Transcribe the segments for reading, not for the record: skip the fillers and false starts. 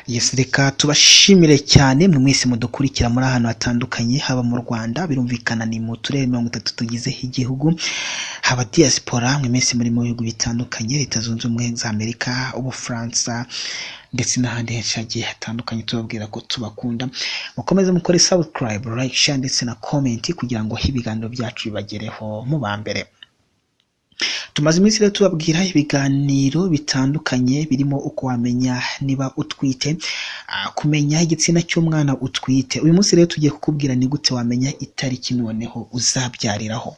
Yes, reka tubashimire cyane mwe mwese mudukurikira muri ahantu hatandukanye, haba mu Rwanda, birumvikana ni mu turere 30 tugize igihugu, haba diaspora, mwe mwese muri mu bihugu bitandukanye, Leta Zunze Ubumwe za Amerika, Ubufaransa ndetse n'ahandi henshi hagiye hatandukanye, tubabwira ko tubakunda. Mukomeze mukore subscribe, like, share ndetse na comment kugira ngo ibiganiro byacu bibagereho mu ba mbere. Tumaze iminsi rero tubabwira ibiganiro bitandukanye birimo uko wamenya niba utwite, kumenya igitsina cy'umwana utwite. Uyu munsi rero tugiye kukubwira ni gute wamenya itariki noneho uzabyariraho.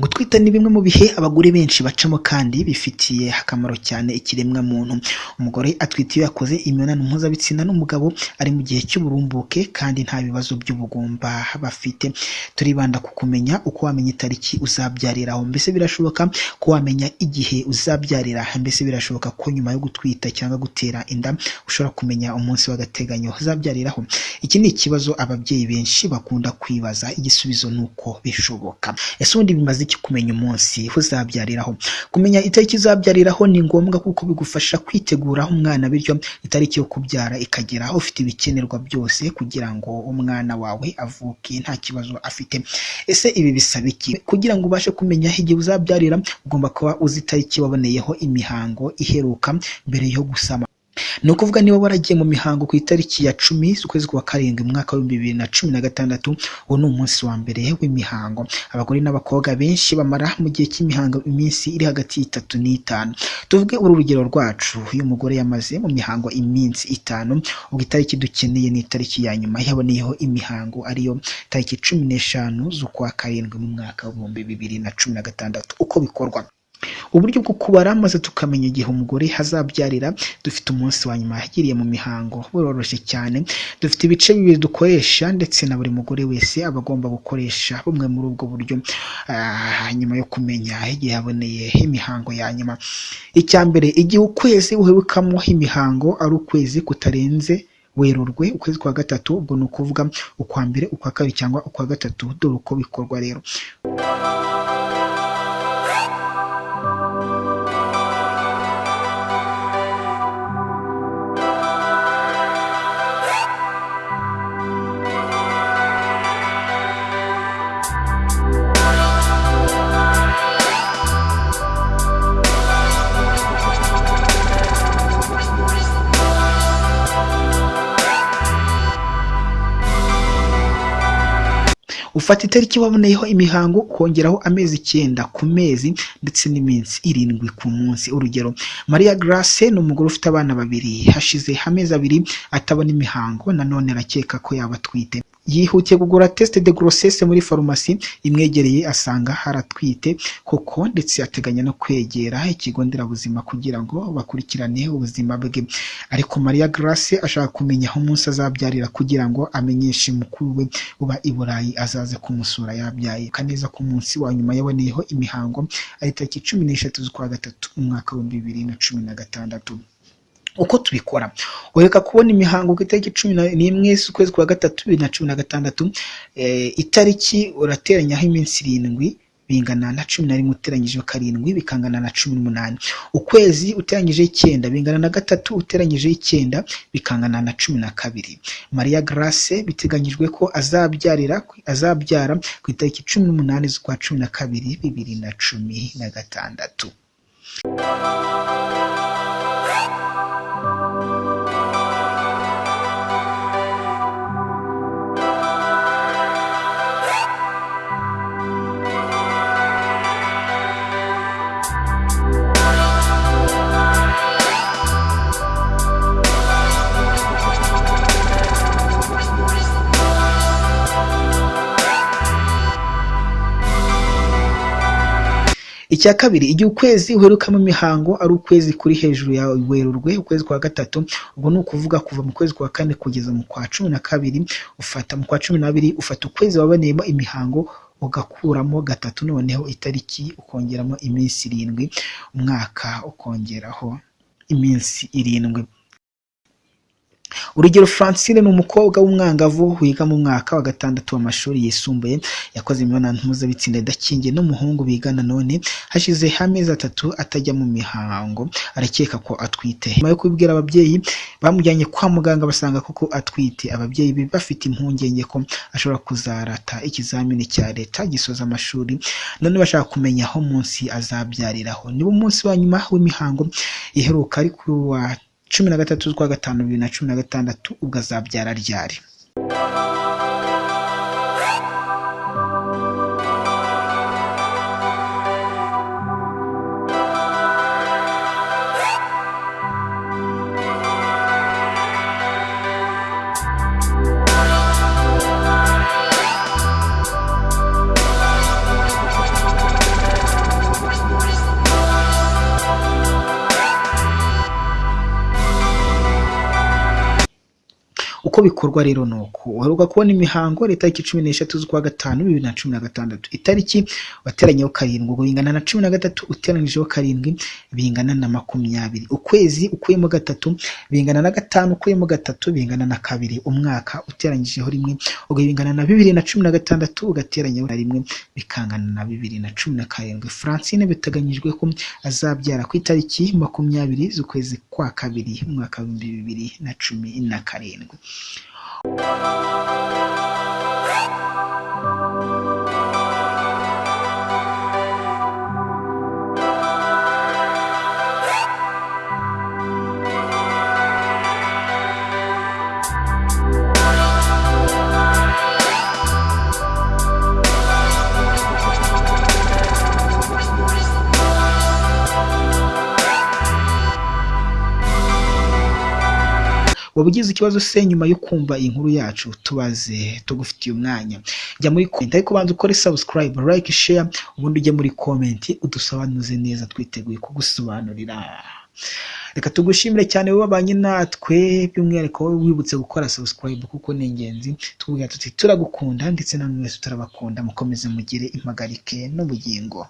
Gutwita ni bimwe mu bihe abagore benshi bacamo kandi bifitiye akamaro cyane ikiremwa muntu. Umugore atwita iyo yakoze imibonano mpuzabitsina n'umugabo ari mu gihe cy'uburumbuke kandi nta bibazo by'ubugumba bafite. Turibanda ku kumenya uko wamenya itariki uzabyariraho. Mbese birashoboka ko wamenya igihe uzabyarira? Mbese birashoboka ko nyuma yo gutwita cyangwa gutera inda ushobora kumenya umunsi w'agateganyo uzabyariraho? Iki ni ikibazo ababyeyi benshi bakunda kwibaza, igisubizo ni uko bishoboka. Ese ubundi bimaze iki kumenya umunsi uzabyariraho? Kumenya itariki uzabyariraho ni ngombwa kuko bigufasha kwitegura umwana, bityo itariki yo kubyara ikagera ufite ibikenerwa byose kugira ngo umwana wawe avuke nta kibazo afite. Ese ibi bisaba iki? Kugira ngo ubashe kumenya igihe uzabyarira, ugomba kuba uzi itariki waboneyeho imihango iheruka mbere yo gusama. Ni ukuvuga niba waragiye mu mihango ku itariki ya 10 z'ukwezi kwa 7 mu mwaka w'ibihumbi bibiri na cumi na gatandatu, uwo ni umunsi wa mbere w'imihango. Abagore n'abakobwa benshi bamara mu gihe cy'imihango iminsi iri hagati y'itatu n'itanu. Tuvuge uru rugero rwacu, uyu mugore yamaze mu mihango iminsi 5, ubwo itariki dukeneye ni itariki ya nyuma yaboneyeho imihango, ariyo tariki 15 z'ukwa 7 mu mwaka w'ibihumbi bibiri na cumi na gatandatu. Uko bikorwa, uburyo bwo kubara maze tukamenya igihe umugore azabyarira dufite umunsi wa nyuma yagiriye mu mihango buroroshye cyane. Dufite ibice bibiri dukoresha ndetse na buri mugore wese aba agomba gukoresha bumwe muri ubwo buryo nyuma yo kumenya igihe yaboneye imihango ya nyuma. Icya mbere, igihe ukwezi uherukamo imihango ari ukwezi kutarenze Werurwe, ukwezi kwa 3, ubwo ni ukuvuga ukwa mbere, ukwa kabiri cyangwa ukwa gatatu. Dore uko bikorwa rero. Ufata itariki waboneyeho imihango ukongeraho amezi 9 ku mezi ndetse n'iminsi 7 ku munsi. Urugero, Maria Grace ni umugore ufite abana babiri, hashize amezi 2 atabona imihango, nanone arakeka ko yaba atwite. Yihutiye kugura test de grossesse muri farumasi imwegereye, asanga haratwite koko, ndetse ateganya no kwegera ikigo nderabuzima kugira ngo bakurikirane ubuzima bwe. Ariko Maria Grace ashaka kumenya aho umunsi azabyarira kugira ngo amenyeshe mukuru we uba i Burayi azaze kumusura yabyaye. Kaneza ku munsi wa nyuma yaboneyeho imihango ari tariki 13 z'ukwa 3 mu mwaka w'ibihumbi bibiri na cumi na gatandatu. Uko tubikora, ureka kubona imihango ku itariki 11 z'ukwezi kwa 3 2016, itariki urateranyaho iminsi 7 bingana na 11 uteranyije 7 bikangana na 18. Ukwezi uteranyije 9 bingana na 3 uteranyije 9 bikangana na 12. Maria Grace biteganyijwe ko azabyara ku itariki 18 z'ukwa 12 2016. Icya kabiri, igihe ukwezi uherukamo imihango ari ukwezi kuri hejuru ya Werurwe, ukwezi kwa gatatu, ubwo ni ukuvuga kuva mu kwezi kwa kane kugeza mu kwa 12, ufata mu kwa 12 ufata ukwezi waboneyemo imihango ugakuramo gatatu, noneho itariki ukongeramo iminsi 7, umwaka ukongeraho iminsi 7. Urugero, Francine ni umukobwa w'umwangavu wiga mu mwaka wa 6 w'amashuri yisumbuye, yakoze imibonano mpuzabitsina idakingiye n'umuhungu bigana, none hashize amezi 3 atajya mu mihango, arakeka ko atwite. Nyuma yo kubibwira ababyeyi, bamujyanye kwa muganga basanga koko atwite. Ababyeyi be bafite impungenge ko ashobora kuzarata ikizamini cya leta gisoza amashuri, none bashaka kumenya aho munsi azabyariraho. Niba umunsi wa nyuma w'imihango iheruka ari ku wa 13 z'ukwa 5 2016, ubwo azabyara ryari? Uko bikorwa rero ni uku: uheruka kubona imihango itariki 13 z'ukwa 5 2016, itariki wateranyeho 7 ubwo bingana na 13 uteranyijeho 7 bingana na 20, ukwezi ukuyemo 3 bingana na 5 ukuyemo 3 bingana na 2, umwaka uteranyijeho 1 ubwo bingana na 2016 ugateranyaho na 1 bikangana na 2017. Francine biteganyijwe ko azabyara ku itariki 20 z'ukwezi kwa 2 umwaka 2017. Waba ugize ikibazo se nyuma yo kumva inkuru yacu? Tubaze, tugufitiye umwanya. Jya muri comment, ariko banza ukore subscribe, like, share, ubundi ujye muri comment udusobanuze neza, twiteguye kugusobanurira. Reka tugushimire cyane wowe wabanye natwe, by'umwihariko wowe wibutse gukora subscribe kuko ni ingenzi. Tukubwira tuti turagukunda ndetse namwe mwese turabakunda, mukomeze mugire impagarike n'ubugingo.